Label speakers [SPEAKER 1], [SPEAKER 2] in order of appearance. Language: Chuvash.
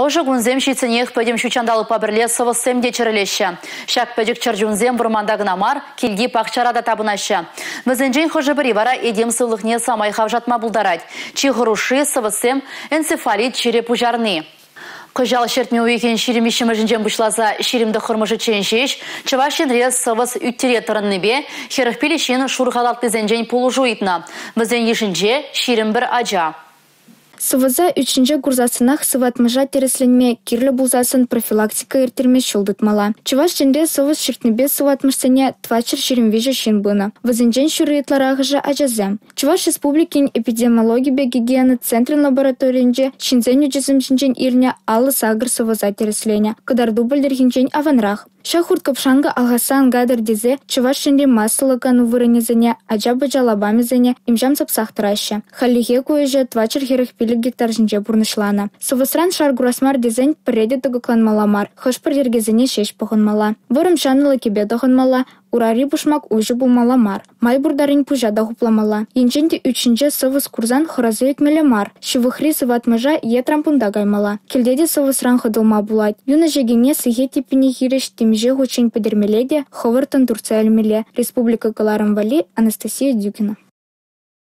[SPEAKER 1] Ӑшӑ кунсем ҫитсенех пӗтӗм ҫутҫанталӑкпа пӗрле сӑвӑссем те чӗрӗлеҫҫӗ. Ҫак пӗчӗк чӗрчунсем вӑрманта кӑна мар, килти пахчара та тапӑнаҫҫӗ. Вӗсенчен хӑшӗ-пӗри вара этем сывлӑхне самай хавшатма пултарать. Чи хӑрушши – сӑвӑссем энцефалит чирӗ пуҫарни. Кӑҫал ҫӗртме уйӑхӗн 23-мӗшӗнчен пуҫласа 29-мӗшӗччен ҫеҫ Чӑваш Енре сӑвӑс ӳт-тире тӑрӑннипе 45 ҫын шур халатлисенчен пулӑшу ыйтнӑ. Вӗсен йышӗнче 21 ача.
[SPEAKER 2] Сӑвӑса ӳт ҫинче курсассӑнах сыватмӑша тӗрӗсленме, кирлӗ пулсассӑн профилактика ирттерме ҫул тытмалла. Чӑваш Енре сӑвӑс ҫыртнипе сыватмӑшсене 423 ҫын пынӑ. Вӗсенчен ҫурри ытларахӑшӗ – ачасем. Чӑваш Республикин эпидемиологипе гигиена центрӗн лабораторийӗнче ҫынсен ӳчӗсем ҫинчен илнӗ 58 сӑвӑса тӗрӗсленӗ. Кӑтарту пӗлтӗрхинчен аванрах. Ҫак хурт-кӑпшанкӑ алхасса ан кайтӑр тесе Чӑваш Енри массӑллӑ кану вырӑнӗсене, ача-пӑча лапамӗсене им-ҫам сапсах тӑраҫҫӗ. Хальлӗхе ку ӗҫе 445 гектар ҫинче пурнӑҫланӑ. Сӑвӑсран шар курас мар тесен пӗрре те тӑкакланмалла мар, хӑш-пӗр йӗркесене ҫеҫ пӑхӑнмалла. Вӑрӑм ҫанӑллӑ кӗпе тӑхӑнмалла, урари пушмак уҫӑ пулмалла мар. Май пур таран пуҫа та хупламалла. Енчен те ӳт ҫинче сӑвӑс курсан хӑраса ӳкмелле мар, ҫывӑхри сыватмӑша е травмпункта каймалла. Килте те сӑвӑсран хӑтӑлма пулать. Юн ӗҫекене сехет типпине хирӗҫ темиҫе хутчен пӗтӗрмелле те хӑвӑрттӑн туртса илмелле. Республика кӑларӑм валли Анастасия Дюкина.